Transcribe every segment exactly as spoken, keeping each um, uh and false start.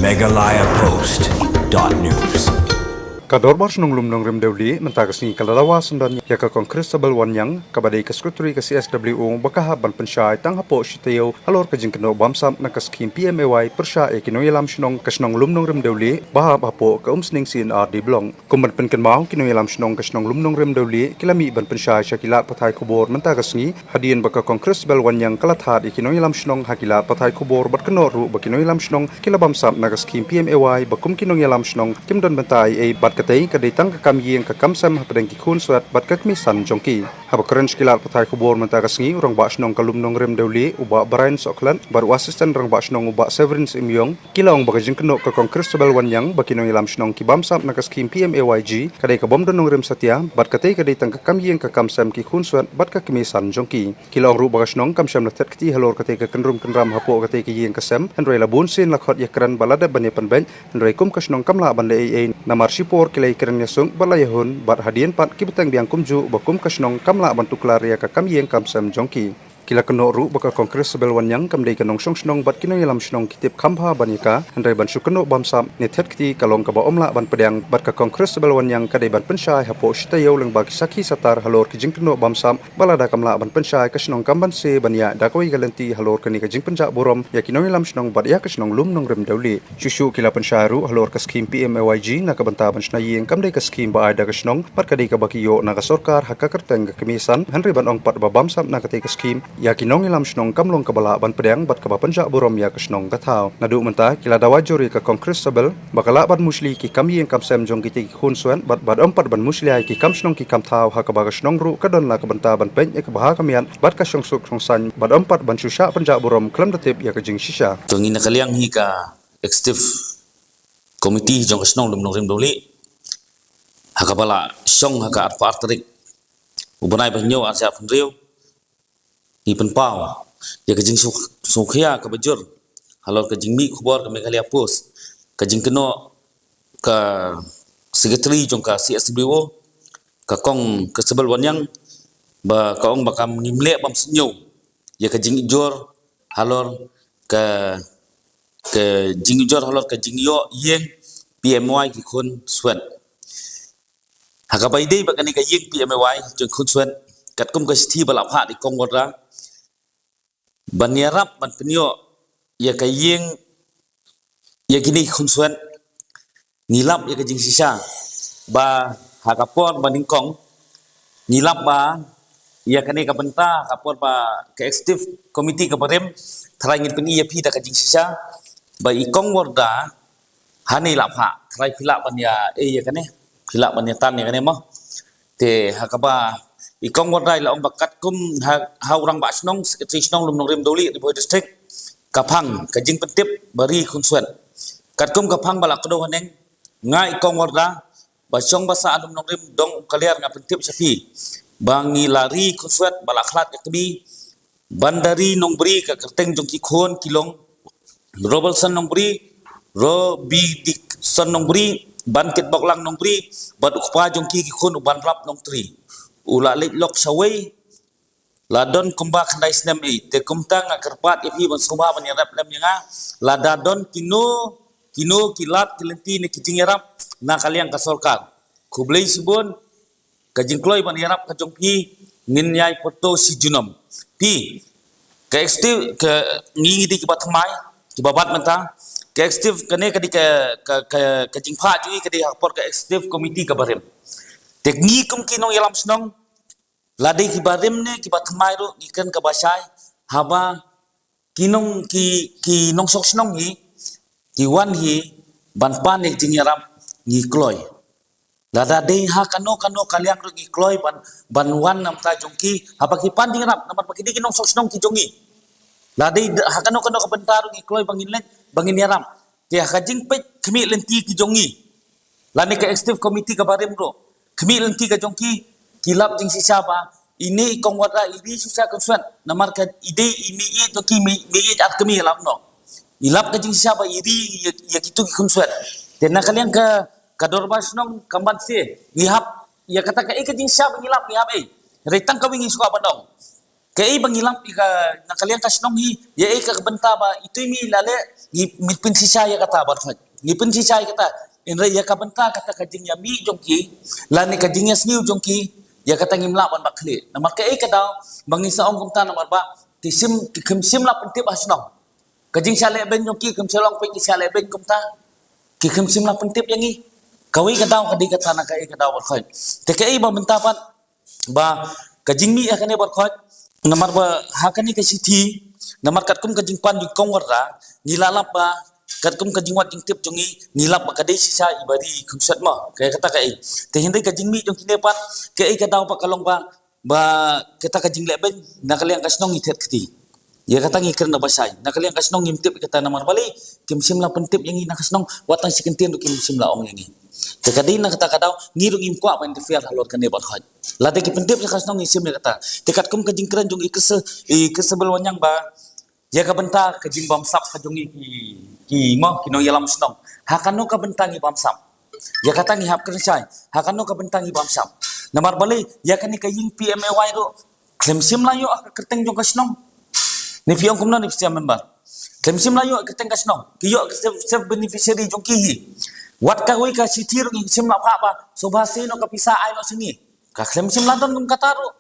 Meghalaya Post dot news. Ka Dorbar Shnong Lumnongrim Dewlieh mynta ka sngi ka la dawa syndon ïa ka Kong Christabel Wanniang, kaba dei ka Secretary ka C S W O, ba ka hap ban pynshai tang hapoh shi taïew halor ka jingkynnoh bamsap na ka skhim P M A Y pyrshah ïa ki nongïalam shnong ka shnong Lumnongrim Dewlieh ba hap hapoh ka Umsning C and R D Block. Kum ban pynkynmaw, ki nongïalam shnong ka shnong Lumnongrim Dewlieh ki la mih ban pynshai sha ki lad pathai khubor mynta ka sngi, hadien ba ka Kong Christabel Wanniang ka la thad ïa ki nongïalam shnong ha ki lad pathai khubor bad kynnoh ruh ba ki nongïalam shnong ki la bamsap na ka skhim P M A Y, ba kum ki nongïalam shnong kim don bynta ei ei bad katei ka dei tang ka kam ïing ka kam sem hapdeng ki khunswet bad ka kmie san jong ki. Haba kren sha ki lad pathai khubor mynta ka sngi, u Rangbah Shnong ka Lumnongrim Dewlieh u Bah Brian Sohkhlet bad u Assistant Rangbah Shnong u Bah Severin Syiemiong, ki la ong ba ka jingkynnoh ka Kong Christabel Wanniang ba ki nongïalam shnong ki bamsap na ka skhim P M A Y G ka dei ka bym don nongrim satia bad katei ka dei tang ka kam ïing ka kam sem ki khunswet bad ka kmie san jong ki. Ki la ong ruh ba ka shnong kam shym la thied kti halor katei ka kynrum kynram hapoh katei ka ïing ka sem, hynrei la bun sien la khot ïakren bad la dep ban ïapynbeit, hynrei kum ka shnong kam lah ban leh ei ei namar shipor ki la ïakren ïasuk bad la ïahun, bad hadien pat ki bteng biang kumjuh ba kum ka shnong kam lah ban tuklar ïa ka kam ïing kam sem jong ki. Ki la kynnoh ruh ba ka Kong Christabel Wanniang kam dei ka nongshong shnong bad ki nongïalam shnong ki tip kham bha ban ïa ka, hynrei ban shu kynnoh bamsap ne thied kti ka long kaba ym lah ban pdiang, bad ka Kong Christabel Wanniang ka dei ban pynshai hapoh shi taïew lyngba ki sakhi satar halor ki jingkynnoh bamsap, ba lada kam lah ban pynshai, ka shnong kam banse ban ïaid da kawei ka lynti halor kane ka jingpynjah burom ïa ki nongïalam shnong bad ïa ka shnong Lumnongrim Dewlieh. Shuh shuh ki la pynshai ruh halor ka skhim P M A Y G na ka bynta ban shna ïing, kam dei ka skhim ba ai da ka shnong bad ka dei kaba ki ïoh na ka sorkar ha ka kyrteng ka kmie san, hynrei ban ong pat ba bamsap na katei ka skhim ïa ki nongïalam shnong kam long kaba lah ban pdiang bad kaba pynjah burom ïa ka shnong ka thaw. Naduh mynta ki la dawa jur ïa ka Kong Christabel ba ka lah ban mushli ki kam ïing kam sem jong kitei ki khunswet bad, bad ym pat ban mushli ïa ki kam shnong ki kam thaw, ha kaba ka shnong ruh ka don la ka bynta ban peit ïa ka bha ka miat bad ka shongsuk shongsaiñ bad ym pat ban shu shah pynjah burom khlem da tip ïa ka jingshisha. To ngi na ka liang hi ka executive committee jong ka shnong Lumnongrim Dewlieh, ha kaba la shong ha ka arphew ar tarik u bnai ba hynñiew ar hajar arphew hynriew, ngi pynpaw ïa ka jingsngewkhia kaba jur halor ka jingmih khubor ka Meghalaya Post, ka jingkynnoh ka secretary jong ka C S W O, ka Kong Christabel Wanniang, ba ka ong ba kam ngim leh bym sniew ïa ka jingujor halor ka, ka jingujor halor ka jingïoh ïing P M A Y ki khunswet. Ha kaba ïadei bad kane ka ïing P M A Y jong khunswet, katkum ka shithi ba la phah da i Kong Warda, ban ïarap ban pynïoh ïa ka ïing ïa kine ki khunswet, ngi lap ïa ka jingshisha ba ha ka por ba nyngkong ngi lap ba ïa kane ka bynta, ha ka por ba ka executive committee kaba rim, tharai ngin pyni ïa phi da ka jingshisha ba i Kong Warda hangne i la phah, tharai phi lah ban ïa, eh, ïa kane, phi lah ban ïa tan ïa kane mo. Te ha kaba i Kong Warda i la ong ba katkum ha, ha u Rangbah Shnong, Secretary Shnong Lumnongrim Dewlieh, Ri Bhoi District, ka phang ka jingpyntip ba ri khunswet. Katkum ka phang ba la kdew haneng, nga i Kong Warda ba shong ba sah ha Lumnongrim dong Umkaliar, nga pyntip sha phi ba ngi la ri khunswet ba la khlad ka kmie, ban da ri Nongbri, ka kyrteng jong ki khun ki long Robertson Nongbri, Robi Dikson Nongbri, Ban Kitboklang Nongbri, bad u kpa jong ki ki khun u Banrap Nongtri. U la leit lok shawei la don kumba khyndai snem ei. Te kumta nga kyrpad ïa phi ban sngewbha ban ïarap lem ïa nga lada don kino kino ki lad ki lynti ne ki jingïarap na ka liang ka sorkar. Khublei shibun, ka jingkloi ban ïarap ka jong phi ngin ïai pyrto shi junom. Phi, ka executive, ka ngi ngi dei kiba thymmai, kiba bat mynta. Ka executive, kane ka dei ka, ka, ka, ka jingphah jong ngi ka dei ha ka por ka executive committee kaba rim. Te ngi kum ki nongïalam shnong, la dei kiba rim ne kiba thymmai ruh, ngi kren kaba shai, haba ki nong, ki, ki nongshong shnong hi ki wan hi ban pan ïa ka jingïarap, ngi kloi. Lada dei ha kano kano ka liang ruh ngi kloi ban, ban wan na bynta jong ki haba ki pan jingïarap, namar ba ki dei ki nongshong shnong ki jong ngi. Lada dei ha kano kano ka bynta ruh ngi kloi ba ngin leit, ba ngin ïarap. Te ha ka jingpeit khmih lynti ki jong ngi, lane ka executive committee kaba rim ruh, khmih lynti ka jong ki, ki lap jingshisha ba ine i Kong Warda i ri shisha khunswet, namar ka i dei i mei-ïeit jong ki, mei, mei-ïeit ar kmie, lap noh. I lap ka jingshisha ba i ri ïa, ïa kito ki khunswet. Te na ka liang ka, ka dorbar shnong kam banse, ngi hap ïa kata kaei ka jingshisha ba ngi lap, ngi hap ei. Hynrei tang kawei ngi sngewbha ban ong. Kaei ba ngi lap ïa ka, na ka liang ka shnong hi, ïa ei ka bynta ba itu i mih la leh, ngi, ngi pynshisha ïa kata baroh khoit. Ngi pynshisha ïa kata. Hynrei ïa ka bynta kata ka jingïamih jong ki, lane ka jingïasniew jong ki, ïa kata ngim lah ban bat khlieh. Namar kaei ka daw ba ngi sa ong kumta namar ba ki shim, ki kham shym la pyntip ha shnong. Ka jingshah lehbeiñ jong ki kham shah long peit ki shah lehbeiñ kumta. Ki kham shym la pyntip ïa ngi. Kawei ka daw ka dei kata na kaei ka daw baroh khoit. Te kaei ba mynta pat ba ka jingmih ha kane baroh khoit, namar ba ha kane ka shithi, namar katkum ka jingpan jingkong Warda, ngi la lap ba katkum ka jingwad jingtip jong ngi, ngi lap ba ka dei shisha i ba ri kham shat mo. Kaei kata kaei. Te hynrei ka jingmih jong kine pat, kaei ka daw ba ka long ba ba kata ka jinglehbeiñ na ka liang ka shnong ngi thied kti. Ïa kata ngi kren da ba shai. Na ka liang ka shnong ngim tip kata namar balei kim shym la pyntip ïa ngi na ka shnong, wat tang shi kyntien ruh kim shym la ong ïa ngi. Te ka dei na kata ka daw ngi ruh ngim kwah ban interfere halor kane baroh khoit. Lada ki pyntip ïa ka shnong ngi shim ïa kata. Te katkum ka jingkren jong i Christa-, i Christabel Wanniang ba ïa ka bynta ka jingbamsap ka jong ngi ki, ki mo, ki nongïalam shnong. Ha kano ka bynta ngi bamsap? Ïa kata ngi hap kren shai. Ha kano ka bynta ngi bamsap? Namar balei ïa kane ka ïing P M A Y ruh khlem shym la ïoh ha ka kyrteng jong ka shnong. Ne phi ong kumno ne phi ong, member? Khlem shym la ïoh ha ka kyrteng ka shnong. Ki ïoh ka self, self beneficiary jong ki hi. Wat kawei ka shithi ruh ngi shym la phah ba sngewbha sei noh ka pisa ai noh sha ngi. Ka khlem shym la don kum kata ruh.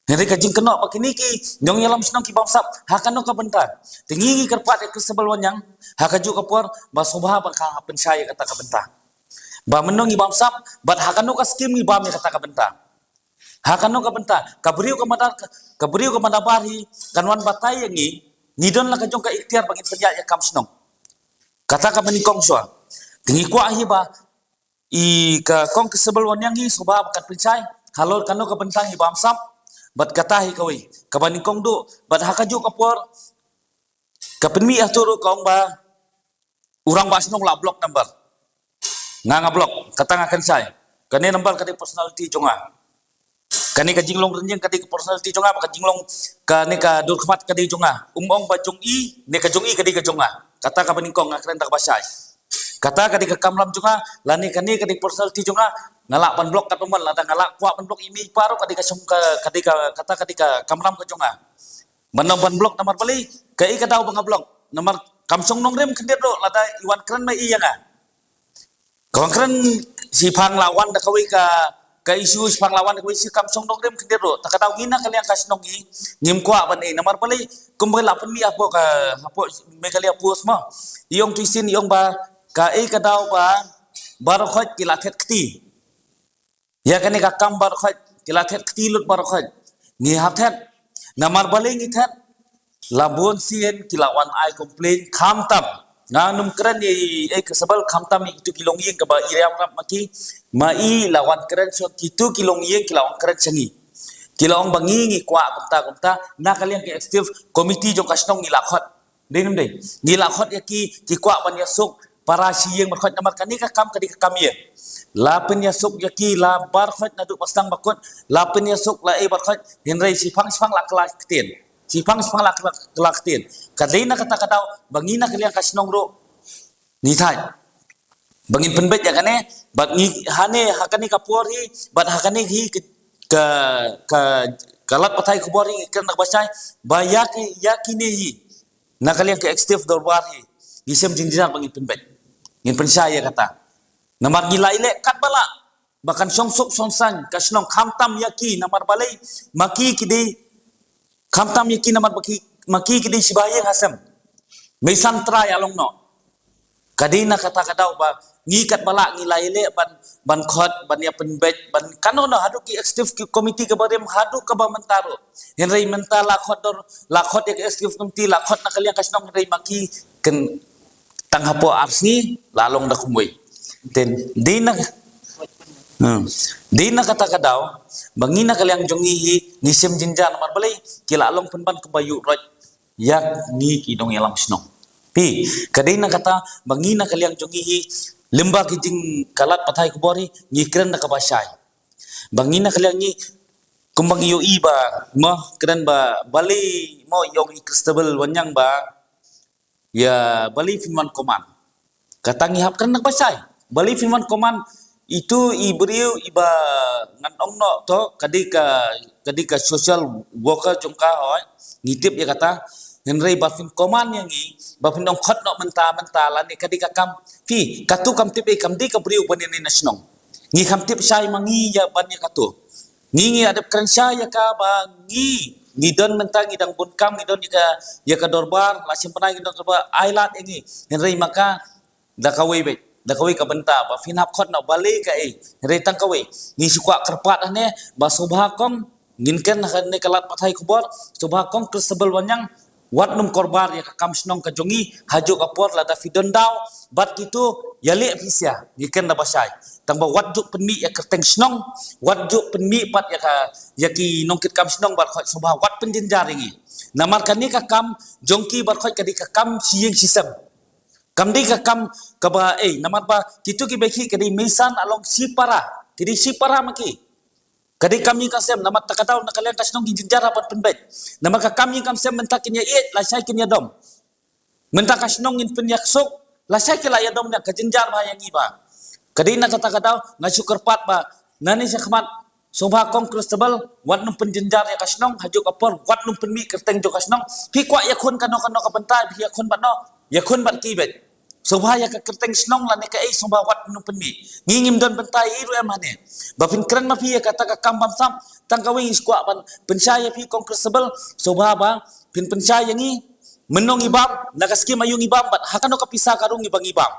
Hynrei ka jingkynnoh ba kine ki nongïalam shnong ki bamsap ha kano ka bynta. Te ngi ngi kyrpad ïa Christabel Wanniang ha kajuh ka por ba sngewbha ban ka pynshai ïa kata ka bynta. Ba mynno ngi bamsap bad ha kano ka skim ngi bam ïa kata ka bynta. Ha kano ka bynta ka briew ka mada, ka briew ka mada bar hi kan wan batai ïa ngi, ngi don la ka jong ka iktiar ba ngin pynïaid ïa kam shnong. Kata kaba nyngkong shuwa. Te ngi kwah hi ba i ka kong Christabel Wanniang hi sngewbha ba kan pynshai halor kano ka bynta ngi bamsap bad kata hi kawei. Kaba nyngkong duh bad ha kajuh ka por ka pynmih hato ruh ka ong ba u rangbah shnong la block number. Nga nga block, kata nga kren shai. Kane number ka dei personality jong nga. Kane ka jinglong rynïeng ka dei ka personality jong nga, ka jinglong kane ka dur khmat ka dei jong nga. Um ong ba jong i, ne ka jong i ka dei ka jong nga. Kata kaba nyngkong nga kren da kaba shai. Kata ka dei ka kamram jong nga, lane kane ka dei personality jong nga, nga lah ban block katba mon, lada nga lah kwah ban block i mei i pa ruh ka dei ka shong ka, ka dei ka, kata ka dei ka kamram ka jong nga. Ban nang ban block namar balei, kaei ka daw ba nga block. Namar kam shong nongrim khyndiat ruh lada i wan kren ma i ïa nga. Ka wan kren shiphang la wan da kawei ka, ka issue, shiphang la wan da kawei issue kam shong nongrim khyndiat ruh. Ta ka daw ngi na ka liang ka shnong ngi ngim kwah ban ei namar balei kumba la pynmih hapoh ka, hapoh Meghalaya Post mo. I ong tu i sien i ong ba kaei ka daw ba baroh khoit ki la thied kti. Ïa kane ka kam baroh khoit ki la thied kti lut baroh khoit. Ngi hap thied. Namar balei ngi thied? La bun sien ki la wan ai complain khamtam. Nga ngam kren ïa i, i, i Christabel khamtam ïa kitu ki longïing kaba i ïarap ma ki. Ma i la wan kren sha kitu ki longïing ki la wan kren sha ngi. Ki la ong ba ngi ngi kwah kumta kumta na ka liang ka executive committee jong ka shnong ngi la khot. Dei ne ym dei? Ngi la khot ïa ki, ki kwah ban ïasuk para shi ïing baroh khoit namar kane ka kam ka dei ka kam ïing. La pynïasuk ïa ki la baroh khoit naduh ba sdang ba kut, la pynïasuk la ei baroh khoit, hynrei shiphang shiphang la kylla ktien. Shiphang shiphang la kylla, kylla ktien. Ka dei na kata ka daw ba ngi na ka liang ka shnong ruh ngi thait ba ngin pynbeit ïa kane, bad ngi hane ha kane ka por hi, bad ha kane hi ka, ka, ka, ka lad pathai khubor hi ngi kren da kaba shai ba ïa ki, ïa kine hi na ka liang ka executive dorbar hi ngi shem jingjynjar ba ngin pynbeit, ngin pynshai ïa kata. Namar ngi la ïaleh katba lah ba kan shong suk shong saiñ ka shnong khamtam ïa ki namar balei ma ki ki dei, khamtam ïa ki namar ba ki, ma ki ki dei shibai ïing ha sem. Meisan trai along noh. Ka dei na kata ka daw ba ngi katba lah ngi la ïaleh ban, ban khot, ban ïa pynbeit, ban kano kano haduh ki executive ki committee kaba rim haduh kaba mynta ruh. Hynrei mynta la khot dor, la khot ïa ki executive committee, la khot na ka liang ka shnong hynrei ma ki kin tang hapoh ar sngi la long da kumwei. Te dei na, hmm, dei na kata ka daw ba ngi na ka liang jong ngi hi ngi shem jingjynjar namar balei ki la long pynban kumba ïuh roit ïa ngi ki nongïalam shnong. Phi, ka dei na kata ba ngi na ka liang jong ngi hi lymba ki jing, ka lad pathai khubor hi ngi kren da kaba shai. Ba ngi na ka liang ngi kumba ngi ïohi ba mo kren ba balei mo ïong i Christabel Wanniang ba ïa balei phin wan command. Kata ngi hap kren da kaba shai. Balei phin wan command Itu i briew iba ngan ong noh to, ka dei ka, ka dei ka social worker jong ka, hooid, ngi tip ïa kata. Hynrei ba phin command ïa ngi, ba phin ong khot noh mynta mynta lane ka dei ka kam. Phi, katu kam tip ei, kam dei ka briew ban ïa na shnong. Ngi kham tip shai ma ngi ïa ban ïa katu. Ngi ngi ïa dep kren shai ïa ka ba ngi, ngi don mynta ngi dang bun kam, ngi don ïa ka, ïa ka dorbar, la sngewbha ngi don dorbar, ai lad ïa ngi. Hynrei ma ka da kawei beit, da kawei ka bynta ba phin hap khot noh balei kaei. Hynrei tang kawei ngi shu kwah kyrpad hangne ba sngewbha kong, ngin kren hangne ka lad pathai khubor, sngewbha kong Christabel Wanniang, wat nym korbar ïa ka kam shnong ka jong ngi. Hajuh ka por lada phi don daw bad kitu, ïaleh phi sha, ngi kren da ba shai. Tang ba wat ju pynmih ïa ka kyrteng shnong, wat ju pynmih pat ïa ka, ïa ki nongkit kam shnong bad khoit, sngewbha wat pynjynjar ïa ngi. Namar kane ka kam jong ki bad khoit ka dei ka kam shi ïing shi sem. Kam dei ka kam kaba ei, namar ba kitu kiba khih ka dei meisan along shi para, ki dei shi para ma ki. Ka dei kam ïing kam sem, namar ta ka daw na ka liang ka shnong ki jynjar ha ban pynbeit. Namar ka kam ïing kam sem mynta kin ïa ïeit, lashai kin ïa dom. Mynta ka shnong ngin pynïaksuk, lashai ki la ïa dom, na ka jynjar ba ïa ngi ba. Ka dei na kata ka daw nga shu kyrpad ba nane shakhmat, sngewbha kong Christabel, wat nym pynjynjar ïa ka shnong, hajuh ka por wat nym pynmih kyrteng jong ka shnong. Phi kwah ïakhun kano kano ka bynta, phi ïakhun bad no, ïakhun bad ki beit. Sngewbha ïa ka kyrteng shnong lane kaei, sngewbha wat nym pynmih. Ngi ngim don bynta ei ruh em hangne. Ba phin kren ma phi ïa kata ka kam bamsap, tang kawei ngi shu kwah ban pynshai ïa phi kong Christabel, sngewbha ba phin pynshai ïa ngi. Mynno ngi bam na ka skim aïu ngi bam bad ha kano ka pisa ka rung ngi ba ngi bam.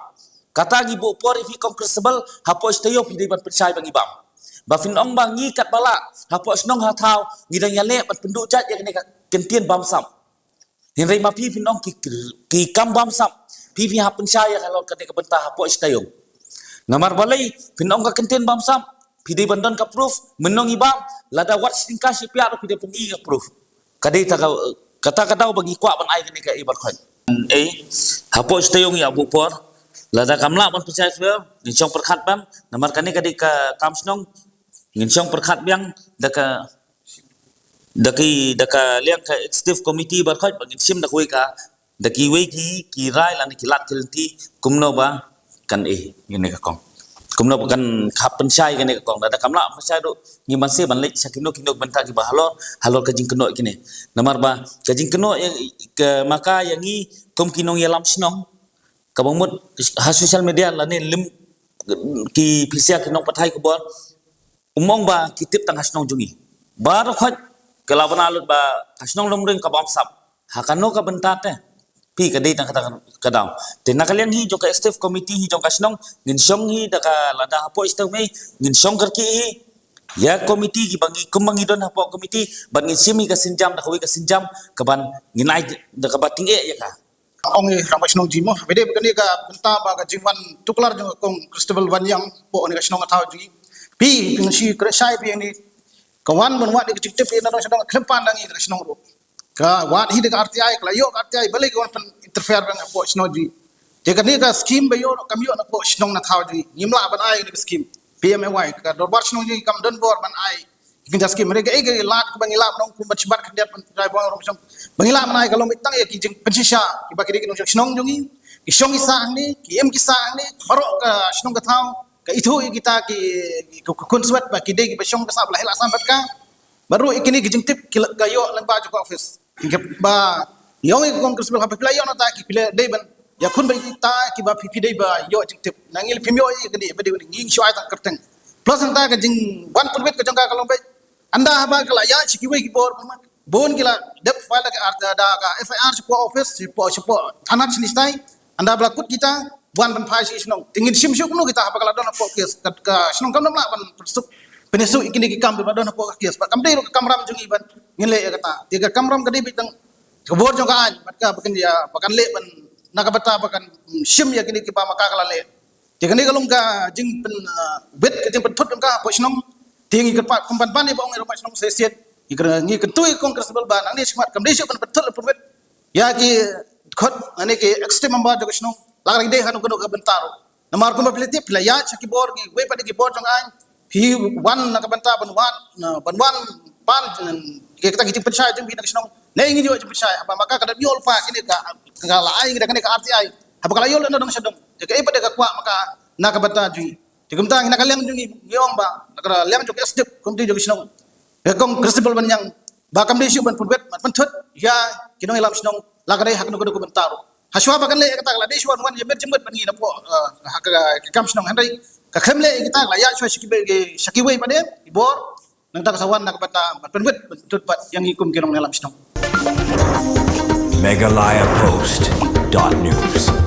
Kata ngi buh por ïa phi kong Christabel, hapoh shi taïew phi dei ban pynshai ba ngi bam. Ba phin ong ba ngi katba lah hapoh shnong ha thaw ngi dang ïaleh ban pynduh jait ïa kane ka kyntien bamsap. Hynrei ma phi phin ong ki, ki kam bamsap, phi phi hap pynshai ïa ka lor kane ka bynta hapoh shi taïew. Namar balei phin ong ka kyntien bamsap, phi dei ban don ka proof. Mynno ngi bam, lada wat shi tyngka shi pyat ruh phi dei pyni ka proof. Ka dei ta ka, kata ka daw ba ngi kwah ban ai kane ka ei bad khoit. Ei, hapoh shi taïew ngi ïa buh por. Lada kam lah ban pynshai shuwa, ngin shong pyrkhat ban, namar kane ka dei ka kam shnong, ngin shong pyrkhat biang da ka, da ki, da ka liang ka executive committee bad khoit ba ngin shim da kawei ka, da kiwei ki, ki rai lane ki lad ki lynti, kumno ba kan ei, ngin ne ka kong. Kumno ba kan khap pynshai kane ka kong, da, da kam lah pynshai ruh, ngi ban seh ban leit sha kino kino bynta kiba halor, halor ka jingkynnoh kine. Namar ba ka jingkynnoh ïa, ka ma ka ïa ngi kum ki nongïalam shnong, kaba mut ha social media lane lym ki pisa ki nongpathai khubor, um ong ba ki tip tang ha shnong jong ngi. Baroh khoit ka la bna lut ba ka shnong Lumring ka bamsap. Ha kano ka bynta te? Phi, ka dei tang kata ka daw. Te na ka liang hi jong ka executive committee hi jong ka shnong, ngin shong hi da ka lada hapoh shi taïew Mei, ngin shong kyrkieh hi ïa committee kiba ngi, kumba ngi don hapoh committee, bad ngin shim hi ka sienjam da kawei ka sienjam kaban ngin ai da kaba tyngeh ïa ka. Ong i rangbah shnong jingmut, bad dei kane ka bynta ba ka jingwan tuklar jong ka kong Christabel Wanniang hapoh kane ka shnong ka thaw jong ngi. Phi, phi ngin shi kren shai phi ni. Ka wan ban wad ïa ka jingtip ïa na dong sha dong, khlem pan da ngi na ka shnong ruh. Ka wad hi da ka R T I, ka la ïoh ka R T I, balei ka wan pyn interfere bad hapoh shnong jong ngi. Te kane ka skim ba ïoh, kam ïoh na hapoh shnong na thaw jong ngi. Ngim lah ban ai kane ka skim P M A Y, ka dorbar shnong jong ngi kam don bor ban ai. Ki kynja skim, re ka ei ka lad kaba ngi lah ban ong kum ban shibat khyndiat ban trai bong rom shnong. Ba ngi lah ban ai ka long beit tang ïa ki jingpynshisha kiba ki dei ki nongshong shnong jong ngi. Ki shong ki sah hangne, ki im ki sah hangne, baroh ka shnong ka thaw ka ithuh ïa kita ki, ki, ki khun swet ba ki dei kiba shong ka sah ba la heh la san bad ka. Bad ruh ïa kine ki jingtip ki la, ka ïoh lyngba jong ka office. Ki ba ïong ïa ka kong Christabel, haba phi la ïoh na ta ki phi la dei ban ïakhun bad kita kiba phi, phi dei ba ïoh jingtip. Na ngi la phim ïoh ïa kane ba dei ngi shu ai tang kyrteng. Plus nangta ka jingwan pynwit ka jong ka ka long beit. Ynda haba ka la ïaid sha kiwei ki bor, bun ki la dep file da ka R, da ka F I R shapoh office, shapoh, shapoh thanat shane shatai. Ynda ba la kut kita, wan ban phai sha shnong. Te ngin shim shuh kumno kita haba ka la don hapoh case. Ka, ka shnong kam lah ban pynsuk, pynïasuk ïa kine ki kam ba la don hapoh case. Bad kam dei ruh ka kamram jong ngi ban ngin leh ïa kata. Te ka kamram ka dei beit tang ka bor jong ka aiñ, bad ka ba kan ïa, ba kan leh ban, na ka bynta ba kan, mm, shim ïa kine kiba ma ka ka la leh. Te kane ka long ka jingpyn, ah, wit, ka jingpynthut jong ka hapoh shnong. Te ngi kyrpad kum ban ban ïa ba ong ïa rangbah shnong shisien. Ngi kyrpad, ngi kyntu ïa kong Christabel ba nangne shakhmat kam dei shuh ban pynthut la pynwit ïa ki khot, nangne ki executive member jong ka shnong. La ka dei hano kano ka bynta ruh. Namar kumba phi la tip, phi la ïaid sha ki bor, kiwei pat ki bor jong aiñ. Phi wan na ka bynta ban wan, na, ban wan pan, ki kata ki jingpynshai jong phi na ka shnong. Ne ngi ïoh jingpynshai, haba ma ka ka dang ïoh lypa kine ka, ka la ai ngi da kane ka R T I. Haba ka la ïoh leh na dong sha dong. Te kaei pat ka kwah ma ka na ka bynta jong ngi. Te kumta ngi na ka liang jong ngi ngi ong ba na ka liang jong ka S D P committee jong ka shnong, ka kong Christopher Banyang, ba kam dei shuh ban pynwit ban pynthut ïa ki nongïalam shnong la ka dei ha kano kano ka bynta ruh. Hashwa ba kan leh ïa kata ka la dei shuwa wan ïa met jingmut ban ngi na pdeng, eh, ha ka, ka kam shnong, hynrei ka khlem leh ïa kata ka la ïaid shuwa sha kiwei, sha kiwei pat de ki bor. Nangta ka sa wan na ka bynta ban pynwit ban pynthut pat ïa ngi kum ki nongïalam shnong. Meghalaya Post dot news.